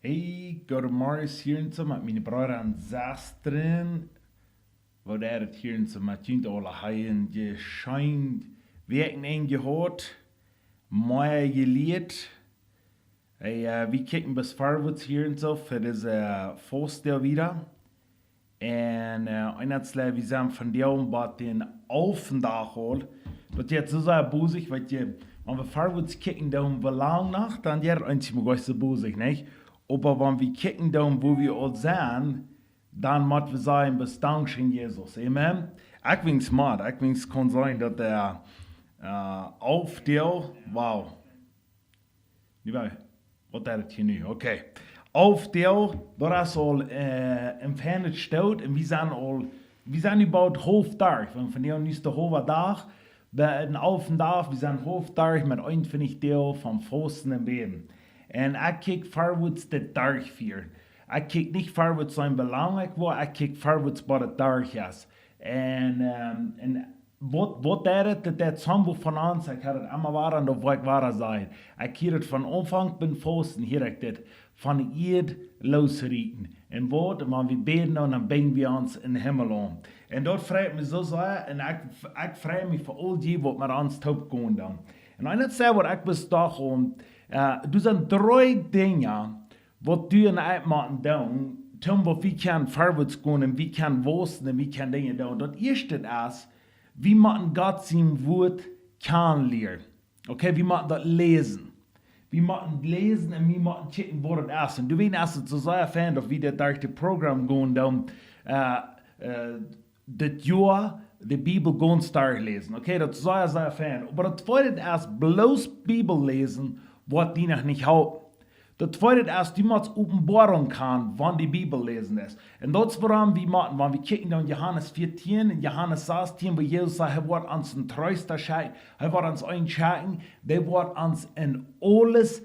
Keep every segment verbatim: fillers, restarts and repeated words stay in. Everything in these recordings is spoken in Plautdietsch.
Hey, goodemorjes hia en soo met miene Breeda un Sestren. Woo deit et hia en soo met junt aula? Hab jie een jescheenet Wäakjenenj jehaut? Mea jelieet? Hey, äh, wie kjikjen bat verwoats hia en soo fa dise, äh, Faustdoag wieda. Un, äh, eent es, wie sent vondoag bie dän alften Dach aul. Daut jeit soo sea bosich, wiels jie, wan wie verwoats kjikjen, dan woo lang noch, dan jeit et eent mol soo bosich, nich? Oba wan wie kjikjen dan, woo wie aul sent, dan mott wie sajen, best dankscheen, Jesus. Amen. Ekj wensch mol, ekj wensch kaun sennen daut de, äh, Faustdoag, wow. Nä, waut deit et hia nu? Okay. Faustdoag, daut es aul, äh, een feinet Stoot un wie sent aul, wie sent nu boolt haulf derch, wan vondoag nu es de haulwe Dach, bie dän alften Dach, wie sent haulf derch met eenuntwintich Doag von Fausten un Bäden. Un ekj kjikj verwoats daut derchfieren. Ekj kjikj nich verwoats sennen woo lang ekj woa, ekj kjikj verwoats waut et derch es. Un, ähm, un waut, waut deit et, daut deit sommje von ons, ekj hab et emma wada un daut woa ekj wada sajen. Ekj hia et von Aunfank bat Fausten, hia ekj dit, von de Ieed loosrieten. Un waut, wan wie bäden, dan binj wie ons em Himmel aun. Un daut freit mie soo sea, un ekj, ekj frei mie fa aul dee, waut met ons toop gonen dan. Un eent es waut ekj best docht, äh, doa sent dree Dinja, waut du un ekj motten doonen, toom waut wie kjennen verwoats gonen un wie kjennen wausen un wie kjennen Dinja doonen. Daut ieeschte es, wie motten Gott sien Wort kjanen lieren. Okay, wie motten daut läsen. Wie motten läsen un wie motten kjikjen waut et es. Un du weetst, et es soo sea fein daut wie daut derch daut Program gonen doonen, äh, äh, dit Joa de Bibel gaunz derchläsen. Okay, daut es sea, sea fein. Oba daut tweede es, bloos Bibel läsen woat die noch nich halpen. Daut tweede es, du motst Openboarunk han, wan du Bibel läsen deist. Un daut es wuarom wie motten, wan wie kjikjen dan Johanes vieetieen un Johanes sastieen, wua Jesus sajcht, hee woat ons een Treesta schekjen, hee woat ons eenen schekjen, dee woat ons en aules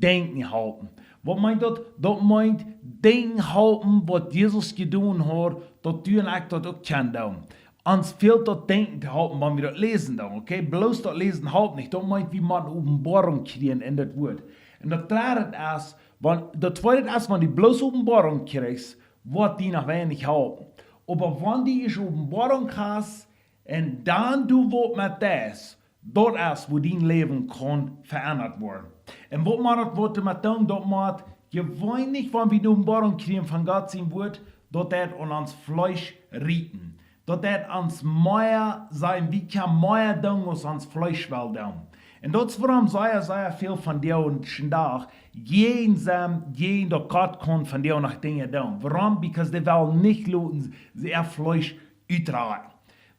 denkjen halpen. Waut meent daut? Daut meent denkjen halpen, waut Jesus jedonen haft, daut du un ekj daut uk kjennen doonen. Ons fält daut Denkjen to halpen, wan wie daut läsen doonen, okay? Bloos daut Läsen halpt nich. Daut meent, wie motten Openboarunk kjrieen en daut Wort. Un daut dredde es, wan, daut tweede es, wan du bloos Openboarunk kjrichst, woat die noch weinich halpen. Oba wan du ieescht Openboarunk hast un dan du waut met deist, daut es, woo dien Läwen kaun veendat woaren. Un waut mott daut Wort doamet doonen? Daut mott jeweenlich, wan wie Openboarunk kjrieen von Gott sien Wort, daut deit aun ons Fleesch rieten. Daut deit ons mea sennen, wie kjennen mea doonen aus ons Fleesch well doonen. Un daut es wuarom sea, sea väl vondoag dän Dach jäajen sent, jäajen daut Gott kaun vondoag noch Dinja doonen. Wuarom? Because dee wellen nich loten äa Fleesch utdreien.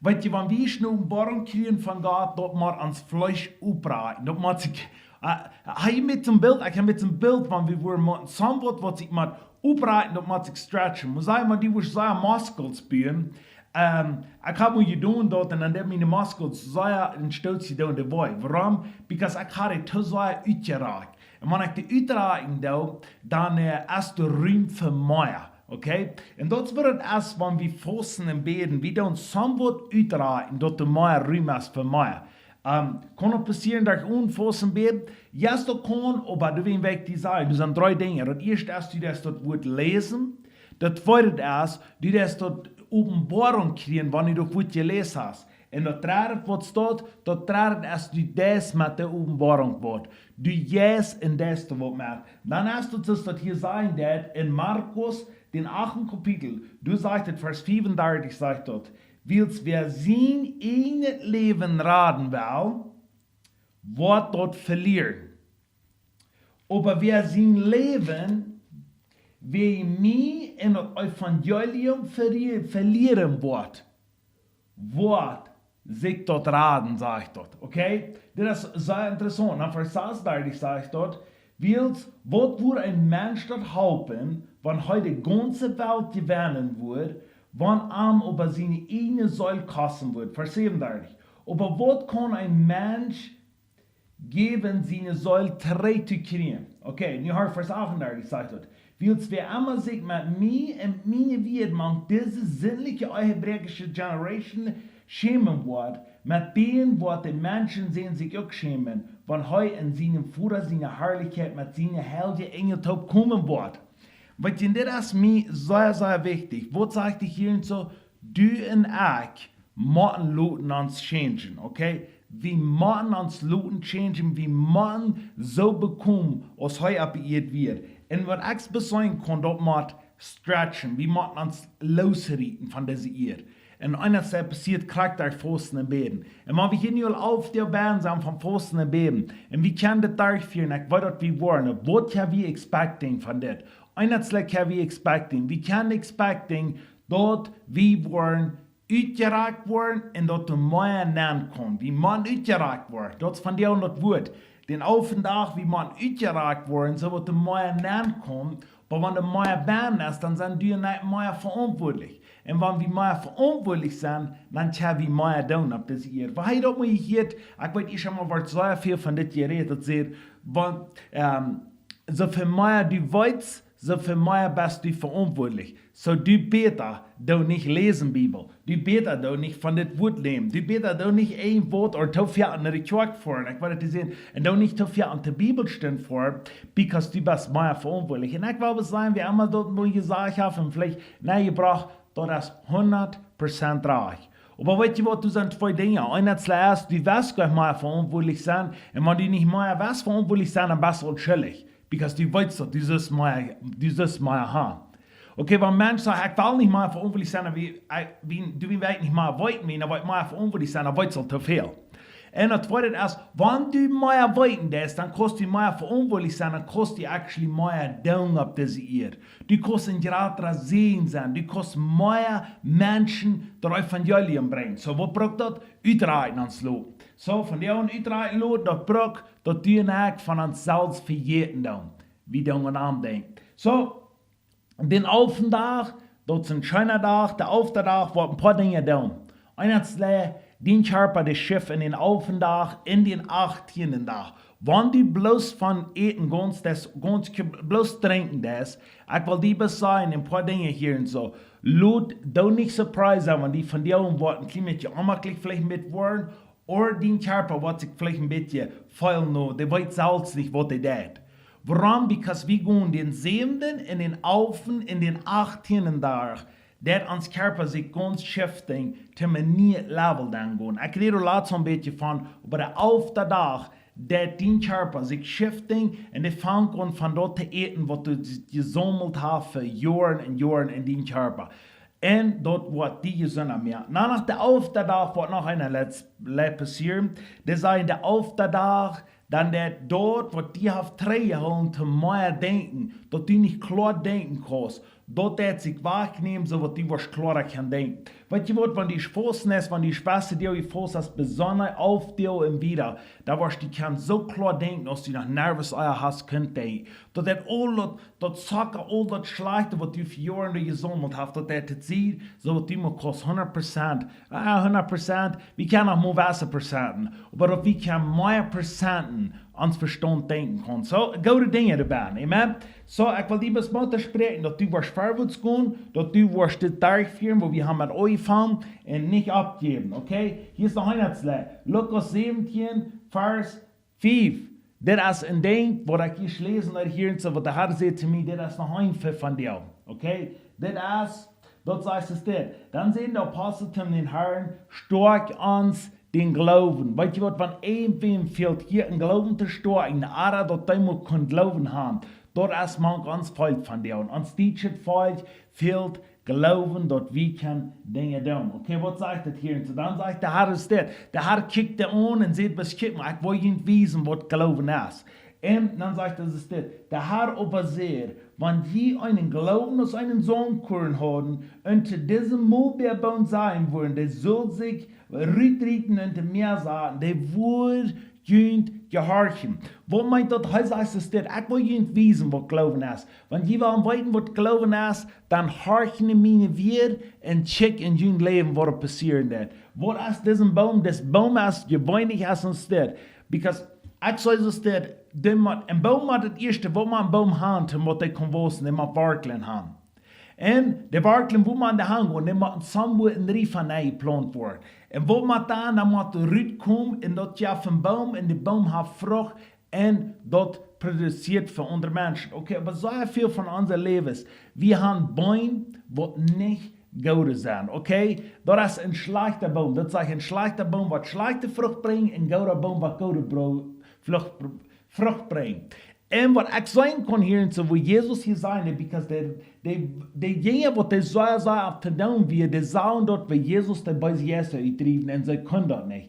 Weetst du, wan wie ne Openboarunk kjrieen von Gott, daut mott ons Fleesch oppreien. Daut mott sikj, äh, hab jie een Bilt, ekj hab een Bilt, wan wie woaren motten, somewhat, waut sikj mott oppreien, daut mott sikj stretchen. Mott sennen, wan du woascht sea Muskels buen, ähm, ekj hab mol jedonen daut un dan deeden miene Muskels sea een Stoot jedonen, dee wee. Wuarom? Because ekj haud dee too sea utjerakjt. Un wan ekj dee utrakjen doo, dan, äh, es doa Rum fa mea. Okay? Un daut es waut et es, wan wie fausten un bäden. Wie doonen somewhat utrakjen, daut doa mea Rum es fa mea. Ähm, kaun daut passieren daut ekj onen fausten bäd? Yes, daut kaun, oba du, wan ekj die saj, doa sent dree Dinja. Daut ieeschte es, du deist daut Wort läsen. Daut tweede es, du deist daut Openboarunk kjrieen, wan du daut Wort jeläst hast. Un daut dredde, waut steit, daut dredde es, du deist met de Openboarunk waut. Du jeist un deist waut met. Dan es daut soo, daut hia sajcht daut en Markus, dän achten Kapitel, doa sajcht et, Varsch fiefundartich sajcht daut: Wiels wäa sien ieejnet Läwen raden well, woat daut velieren. Oba wäa sien Läwen wäajen mie un daut Evangelium velie-, velieren woat, woat sikj daut raden, sajcht daut. Okay? Dit es sea interessaunt. Dan Varsch sasuntachentich sajcht daut: Wiels, waut wudd een Mensch daut halpen, wan hee de gaunze Welt jewennen wudd, wan am oba siene ieejne Seel kosten wudd? Varsch säwenuntachentich. Oba waut kaun een Mensch jäwen, siene Seel trigj to kjrieen? Okay, nu horch Varsch achtundartich, sajcht daut: Wiels wäa emma sikj met mie un miene Wieed mank dise sindliche, ehebräakjische Generation schämen woat, met dän woat de Menschensän sikj uk schämen, wan hee en sienen Voda siene Harlichkjeit met siene heilje Enjel toop komen woat. Weetst, dit es mie sea, sea wichtich. Waut sajcht hee hia un soo? Du un ekj motten loten ons changen, okay? Wie motten ons loten changen, wie motten soo bekomen aus hee opp de Ieed wia. Un waut ekj beseenen kaun, daut mott stretchen. Wie motten ons loosrieten von dise Ieed. Un eent es passieet krakjt derch fausten un bäden. Un wan wie hia nu aul alf Doag bie sent von fausten un bäden, un wie kjennen dit derchfieren, ekj weet daut wie woaren, waut kjenn wie expecting von dit? Eent es kjenn wie expecting, wie kjennen expecting daut wie woaren utjerakjt woaren un daut doa mea nenkomen. Wie motten utjerakjt woaren, daut es von dee daut Wuat. Dän alften Dach, wie motten utjerakjt woaren, soo daut doa mea nenkomen. Oba wan doa mea bennen es, dan sent du nich mea veauntwuatlich. Un wan wie mea veauntwuatlich sent, dan kjenn wie mea doonen opp dise Ieed. Woo hee daut mol jehieet, ekj weet, ekj hab mol waut sea väl von dit jerät, daut sajcht, wan, ähm, soo väl mea du weetst, soo väl mea best du veauntwuatlich. Soo du bäta doo nich läsen Bibel. Du bäta doo nich von dit Wuat läsen. Du bäta doo nich een Wuat ooda too foaken no de Kjoakj foaren. Ekj wull daut seenen. Un doo nich too foaken no de Bibelstund foaren, because du best mea veauntwuatlich. Un ekj well bloos sajen, woo emma daut mol jesajcht haft un veleicht, nä, jebrocht, daut es hundat Prozent rajcht. Oba weetst du waut, doa sent twee Dinja. Eent es, du woascht nich mea veauntwuatlich sennen. Un wan du nich mea woascht veauntwuatlich sennen, dan best du aul schuldich. Because du weetst daut, du sitst mea, du sitzt mea han. Okay, wan een Mensch sajcht, ekj well nich mea veauntwuatlich sennen, wie, ekj, wie, du weetst nich mea, waut mie, dan woa ekj mea veauntwuatlich sennen, dan weetst du aul too väl. Un daut tweede es, wan du mea weeten deist, dan kaust du mea veauntwuatlich sennen, dan kaust du actually mea doonen opp dise Ieed. Du kaust een jratra Säajen sennen, du kaust mea Menschen daut Evangelium brinjen. Soo, waut brukt daut? Utrakjen ons loten. Soo, von dee aun utrakjen loten, daut brukt, daut du un ekj von ons selfst vejäten doonen. Wie doonen aun denkjen. Soo, dän alften Dach, daut es een scheena Dach, de alfte Dach, woat een poa Dinja doonen. Eent es, dien Kjarpa, dee schift en dän alften Dach, en dän achtienden Dach. Wan du bloos von äten gaunz, daut gaunz, bloos drinkjen daut, ekj well die bloos sajen, een poa Dinja hia un soo. Lot, doo nich surprised sennen, wan die von dee aun woat een kjlien bät onjemakjlich veleicht met woaren, ooda dien Kjarpa woat sikj veleicht een bät feelen, no, dee weet selfst nich, waut dee deit. Wuarom? Because wie gonen dän säwenden en dän alften en dän achtienden Dach, daut ons Kjarpa sikj gaunz shifting to een niee Level dan gonen. Ekj räd doa latst een bät von, oba de alfte Dach, daut dien Kjarpa sikj shifting un dee fangt aun von daut to äten, waut du jesaumelt hast fa Joaren un Joaren en dien Kjarpa. Un daut woat die jesunda moaken. Dan no de alfte Dach woat noch een Leit, Leit passieren. Dee sajen, de alfte Dach, dan daut, daut waut die haft trigjjehoolen to mea denkjen, daut du nich kloa denkjen kaust, daut daut sikj wajchnämen, soo daut du woascht kloara kjennen denkjen. Weetst du waut, wan du fausten deist, wan du fausten deist, du fausten deist besonda alf Doag un wieda, dan woascht du kjennen soo kloa denkjen, aus du noch nuscht ea hast kunt denkjen. Daut daut aul daut, daut Socka, aul daut Schlajchte, waut du fa Joaren doa jesaumelt hast, daut daut daut sitt, soo daut du mau kaust hundat Prozent, ah, hundat Prozent, wie kjennen noch mau waut Prozenten, oba daut wie kjennen mea Prozenten ons Vestaunt denkjen kjennen. Soo, goode Dinja doabie, amen. Soo, ekj well die bloos Moot toospräakjen, daut du woascht verwoats gonen, daut du woascht dit derchfieren, woo wie haben met aunjefongen, un nich oppjäwen, okay? Hia es noch een Leit. Lukas säwentieen, Varsch fief. Dit es een Dinkj, waut ekj hia läs, un hia un soo, waut de Herr sajcht to mie, dit es noch een Varsch von dee, okay? Dit es, daut sajcht et dit. Dan säden de Apostel to dän Herrn: Stoakj ons dän Gloowen. Weetst du waut, wan irjentwäm fält hia een Gloowen to stoakjen, ooda daut dee mol kunn Gloowen haben, daut es mank ons Volkj von dee. Un ons dietschet Volkj fält Gloowen, daut wie kjennen Dinja doonen. Okay, waut sajcht et hia? Un soo, dan sajcht de Herr es dit. De Herr kjikjt dee aun un sajcht: Beskjikj mau, ekj well junt wiesen, waut Gloowen es. Un dan sajcht et, es dit: De Herr oba säd: Wan jie eenen Gloowen aus een Saumentkorn hauden, un to disen Mulbäaboom sajen wudden, dee sull sikj rutrieten un em Mäa saten, dee wudd junt jehorchen. Waut meent daut? Hee sajcht es dit: Ekj well junt wiesen, waut Gloowen es. Wan jie wellen weeten, waut Gloowen es, dan horcht no miene Wieed un kjikjt en jun Läwen, waut doa passieren deit. Waut es disen Boom? Dis Boom es jeweenlich es ons dit. Because ekj saj es dit, dee mott, een Boom mott daut ieeschte, waut mott een Boom haben, om waut hee kaun wausen, dee mott Wartlen haben. Un de Wartlen, wua mott dee hangonen? Dee motten somewhere en Riefa nenjeplaunt woaren. Un waut mott dan? Dan mott doa Rut komen un daut jeft een Boom un de Boom haft Frucht un daut produziert fa aundre Menschen. Okay, oba sea väl von onse Läwes, wie han Beem, waut nich goode sent. Okay, daut es een schlajchta Boom. Daut sajcht, een schlajchta Boom, waut schlajchte Frucht brinjt, een gooda Boom, waut goode Bro-, Frucht, Frucht brinjt. Un waut ekj seenen kaun hia, soo woo Jesus hia säd, because de, de, de Jinja, waut dee soo, soo opp to doonen wia, dee sagen daut, woo Jesus de beese Jeista utdriewen, un see kunnen daut nich.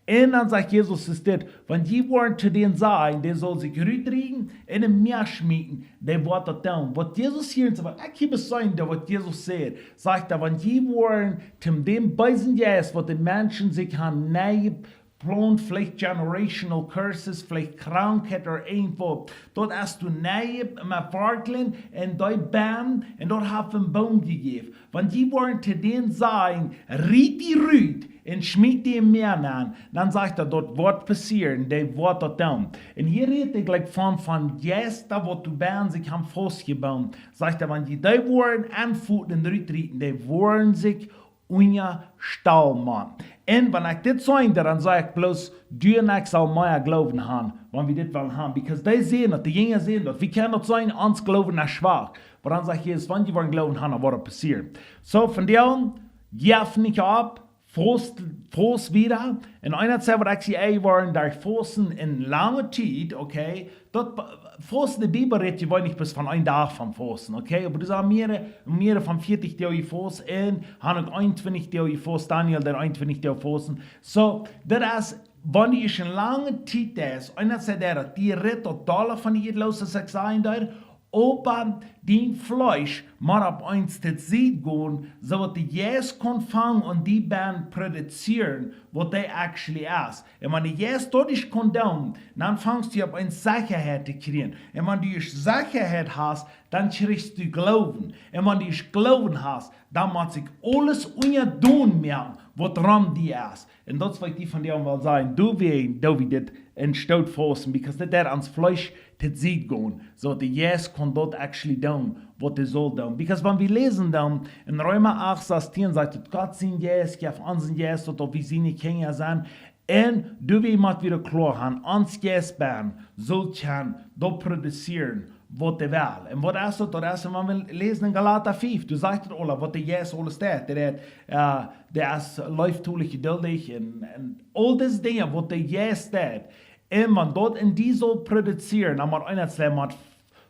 Un dan sajcht Jesus, es dit: Wan jie woaren to dän sajen, dee saul sikj rutrieten un em Mäa schmieten, dee woat daut doonen. Waut Jesus hia, soo waut ekj hia beseenen doo, waut Jesus sajcht, sajcht hee, wan jie woaren to dän beesen Jeist, waut de Menschen sikj han nenjeplaunt, veleicht generational curses, veleicht Krankheit ooda irjentwaut, daut es doa nenjeplaunt met Wartlen un dee Beem, un daut haft een Boom jejäft. Wan jie woaren to dän sajen, riet die rut un schmiet die em Mäa nenn, dan sajcht hee, daut woat passieren, dee woat daut doonen. Un hia rät hee jlikj von, von Jeista, waut doa bennen sikj han faustjebungen. Sajcht hee, wan jie dee woaren aunfoten un rutrieten, dee woaren sikj unjastalen. Un wan ekj dit saj, dan saj ekj bloos, du un ekj sellen mea Gloowen han, wan wie dit wellen han. Because dee sajen daut, de Jinja sajen daut, wie kjennen daut seenen, ons Gloowen es schwak. Oba dan sajcht Jesus, wan jie woaren Gloowen han, dan woat daut passieren. Soo, von doa aun, jeff nich opp, faust, faust wieda. Un eena säd, waut ekj sie, ey, woaren doa fausten eene lange Tiet, okay? Daut, fausten, de Bibel rät je weinich bloos von een Dach von fausten, okay? Oba doa sent mearere, mearere von vieetich Doag faust un han uk eenuntwintich Doag faust, Daniel deed eenuntwintich Doag fausten. Soo, daut es, wan du eene lange Tiet deist, un daut sajcht hee, daut dee rät daut dolla von de Jeedloosen, aus ekj sajen deed, oba dien Fleesch mott opp eemol to Sied gonen, soo daut de Jeist kaun aunfangen un die bennen produzieren, waut dee actually es. Un wan de Jeist daut nich kaun doonen, dan fangst du opp eemol Sechaheit to kjrieen. Un wan du Sechaheit hast, dan kjrichst du Gloowen. Un wan du Gloowen hast, dan mott sikj aules unjadon moaken, waut rom die es. Un daut es waut ekj die von die aun well sajen. Doawäajen doo wie dit een Stoot fausten, because dit deit ons Fleesch to Sied gonen, soo daut de Jeist kaun daut actually doonen, waut hee saul doonen. Because wan wie läsen dan en Reema acht sastieen, sajcht daut Gott sien Jeist jeft ons een Jeist, daut wie siene Kjinja sent. Un doawäajen mott wie daut kloa han, ons Jeist bennen saul kjennen daut produzieren, waut hee well. Un waut es daut? Daut es, wan wie läsen en Galata fief, doa sajcht daut aul, waut de Jeist aules deit. Dee deit, äh, dee es leeftolich, jeduldich un, un aul dise Dinja, waut de Jeist deit. Un wan daut en die saul produzieren, dan mott eena selfst met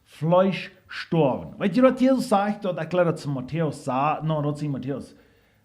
Fleesch stoawen. Weetst du, waut Jesus sajcht, daut, ekj jleew daut es Matäus sajcht, no, daut es nich Matäus.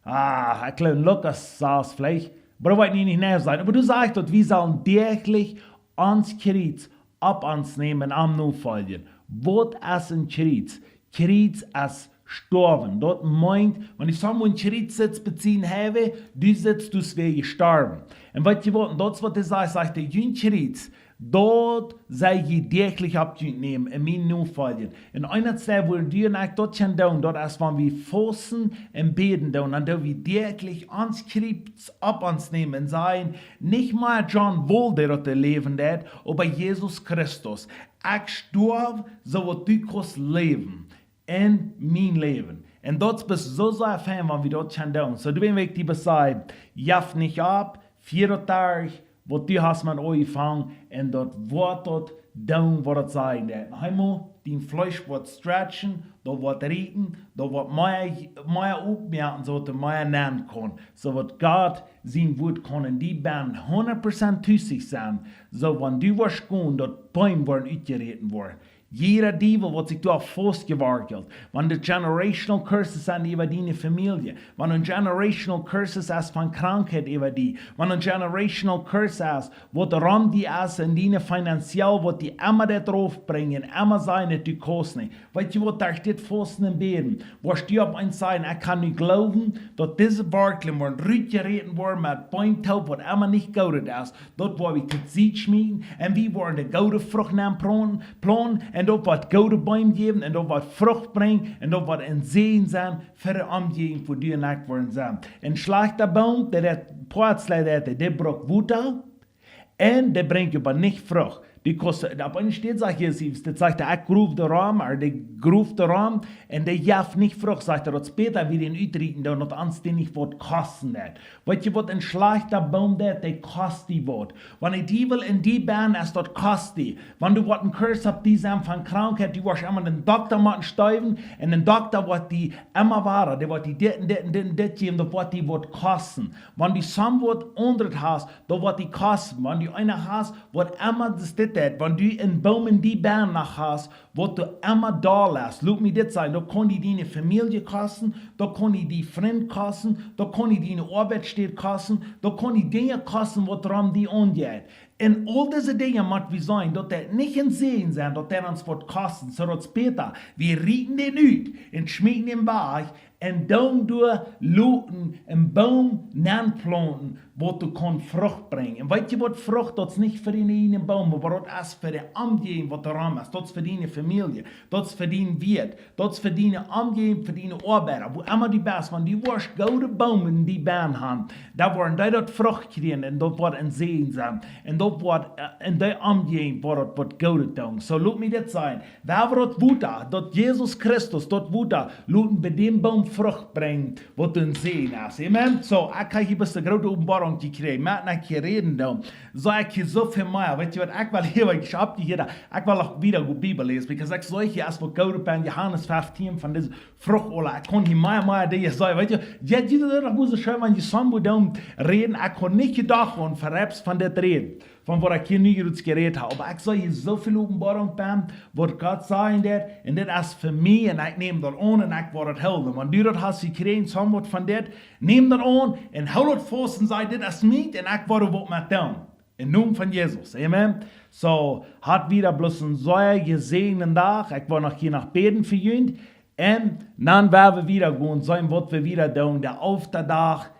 Ah, ekj jleew Lukas sajcht veleicht, oba daut woat nich, nich nä sennen. Oba doa sajcht daut, wie sellen däachlich ons Kjriez opp ons nämen un am nofoljen. Waut es een Kjriez? Kjriez es stoawen. Daut meent, wan du soo een Kjriez sitst bie dien Hewe, du sitst, du best jestorwen. Un weetst du waut, un daut es waut hee sajcht, sajcht hee, jun Kjriez, daut sell jie däachlich opp junt nämen un mie nofoljen. Un eena säd, woo du un ekj daut kjennen doonen, daut es, wan wie fausten un bäden doonen, dan doo wie däachlich ons Kjriez opp ons nämen un sajen, nich mea John Wall, dee daut läwen deit, oba Jesus Christus. Ekj stoaw, soo daut du kaust läwen en mien Läwen. Un daut es soo sea fein, wan wie daut kjennen doonen. Soo, du, wan ekj die sajen, jeff nich opp, fia daut derch, waut du hast met aunjefongen, un daut woat daut doonen, waut daut sajen deit. Noch eemol, dien Fleesch woat stretchen, daut woat rieten, daut woat mea, mea oppmoaken, soo daut doa mea nenn kaun. Soo daut Gott sien Wuat kaun en die bennen hundat Prozent tus sennen, soo wan du woascht gonen, daut Beem woaren utjeräten woaren. Jieda Diewel, waut sikj doa faustjewarkelt, wan doa generational curses sent äwa diene Famielje, wan doa generational curses es von Krankheit äwa die, wan doa generational curse es, waut rom die es un diene finanziell, waut die emma daut rauf brinjen, emma sajen, daut du kaust nich. Weetst du waut, derch dit Fausten un Bäden, woascht du opp eemol sajen, ekj kaun nu gloowen, daut dise Wartlen woaren rutjeräten woaren met Beem toop, waut emma nich goot es, daut woa wie to Sied schmieten, un wie woaren de goode Frucht nenplaunten, plaunten, un daut woat goode Beem jäwen, un daut woat Frucht brinjen, un daut woat een Säajen sennen fa de Omjäajent, wua du un ekj woaren sennen. Een schlajchta Boom, dee deit, Poatsleit deit, dee brukt Wota, un dee brinjt oba nich Frucht. Du kaust, opp eene Städ sajcht Jesus, dit sajcht hee, ekj grow de Rom, ooda dee grow de Rom, un dee jeft nich Frucht, sajcht hee, daut es bäta wie dän utrieten doonen, daut ons dee nich woat kosten deit. Weetst du waut een schlajchta Boom deit, dee kost die waut. Wan dee Diewel en die benn es, daut kost die. Wan du waut een Curse opp die sent von Krankheit, du woascht emma dän Dokta motten stowen, un dän Dokta woat die emma wada, dee woat die dit un dit un dit un dit jäwen, daut woat die waut kosten. Wan du soont waut aundret hast, daut woat die kosten. Wan du eena hast, waut emma daut dit deit, wan du een Boom en die benn noch hast, waut du emma doa lätst, lot mie dit sajen, daut kaun die diene Famielje kosten, daut kaun die diene Frind kosten, daut kaun die diene Oabeitsstäd kosten, daut kaun die Dinja kosten, waut rom die aunjeit. Un aul dise Dinja mott wie seenen, daut deit nich een Säajen sennen, daut deit ons waut kosten, soo daut es bäta, wie rieten dän ut un schmieten dän wajch, un doonen doa loten een Boom nenplaunten, waut doa kaun Frucht brinjen. Un weetst du waut, Frucht, daut es nich fa dän eenen Boom, oba daut es fa de Omjäajent, waut doa rom es. Daut es fa diene Famielje, daut es fa dien Wieet, daut es fa diene Omjäajent, fa diene Oabeida, wua emma du best, wan du woascht goode Boomen en die benn han, dan woaren dee daut Frucht kjrieen un daut woat een Säajen sennen. Un daut woat, äh, en dee Omjäajent woat daut waut Goodet doonen. Soo lot mie dit sajen, wie woaren daut Wota, daut Jesus Christus, daut Wota, loten bie dän Boom Frucht brinjen, waut een Säajen es. Amen. Soo, ekj hab hia bloos de groote Openboarunk jekjräajen, met ekj hia räden doo. Soo, ekj hia soo väl mea. Weetst du waut, ekj well hia, waut ekj oppjehieet hab, ekj well noch wieda goot Bibel läsen, because ekj see hia aus waut goot opp en Johanes feftieen von dise Frucht, ooda ekj kaun hia mea, mea Dinja sajen. Weetst du, jo, jie sent doch bloos soo scheen, wan jie soo doonen räden, ekj kaun nich jedocht haben, fa reps von dit räden, von waut ekj hia nu jrods jerät hab. Oba ekj see hia soo väl Openboarunk benn, waut Gott sajen deit, un dit es fa mie, un ekj näm daut aun, un ekj woa daut hoolen. Wan du daut hast jekjräajen, soo waut von dit, näm daut aun, un hool daut faust, un saj, dit es mie, un ekj woa waut met doonen. Em Nomen von Jesus. Amen. Soo, habt wieda bloos een sea jesäajenden Dach. Ekj woa noch hia noch bäden fa junt. Un dan woa wie wieda gonen, seenen waut wie wieda doonen. De alfta Dach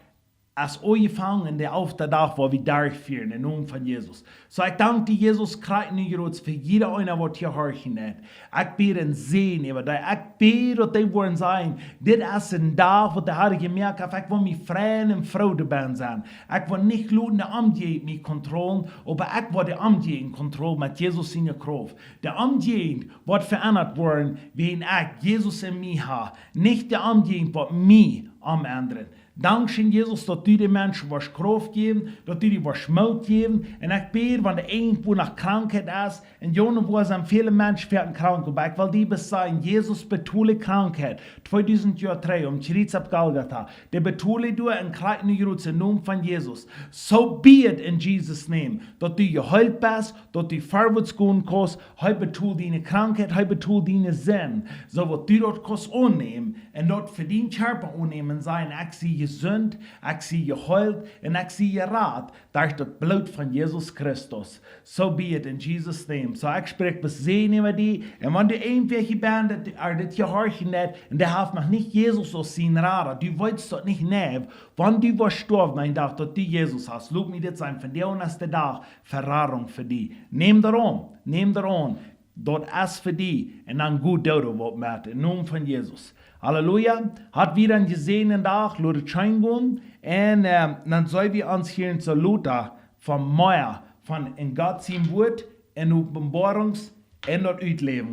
es aunjefongen, un de alfta Dach woa wie derchfieren, em Nomen von Jesus. Soo, ekj dank die, Jesus, krakjt nu jrods fa jieda eena, waut hia horchen deit. Ekj bäd een Säajen äwa dee. Ekj bäd, daut dee woaren sajen, dit es een Dach, waut de Har jemoakt haft. Ekj well mie freien un froo doabennen sennen. Ekj well nich loten de Omjäajent mie kontrollen, oba ekj well de Omjäajent kontrollen met Jesus siene Krauft. De Omjäajent woat veendat woaren, wan ekj Jesus en mie hab. Nich de Omjäajent woat mie omendren. Dankscheen, Jesus, daut du de Menschen woascht Krauft jäwen, daut du dee woascht Moot jäwen. Un ekj bäd, wan doa irjentwua noch Krankheit es, un jo, nu woa sent väle Menschen foaken krank, oba ekj well die bloos sajen, Jesus betold Krankheit, tweedusent Joa trigj, aum Kjriez opp Golgata. Dee betold doa un krakjt nu jrods em Nomen von Jesus. So be it in Jesus' name, daut du jeheelt best, daut du verwoats gonen kaust, hee betold diene Krankheit, hee betold diene Sind. Soo waut du daut kaust aunnämen un daut fa dien Kjarpa aunnämen, sajen, ekj sie jesunt, ekj sie jeheelt un ekj sie jerat derch daut Bloot von Jesus Christus. So be it in Jesus' name. Soo, ekj spräakj bloos Säajen äwa die. Un wan du irjentwäa best, daut, ooda dit jehorchen deit, un dee haft noch nich Jesus aus sien Rada, du weetst daut nich, nä, wan du woascht stoawen, dan denkj, daut du Jesus hast. Lot mie dit sajen, vondoag es de Dach fa Radunk fa die. Näm daut aun, näm daut aun. Daut es fa die. Un dan go doo waut met, em Nomen von Jesus. Halleluja. Habt wieda een jesäajenden Dach, lot et scheen gonen. Un, ähm, dan seenen wie ons hia en Salota von mea, von en Gott sien Wuat, en Openboarunk, en daut Utläwen.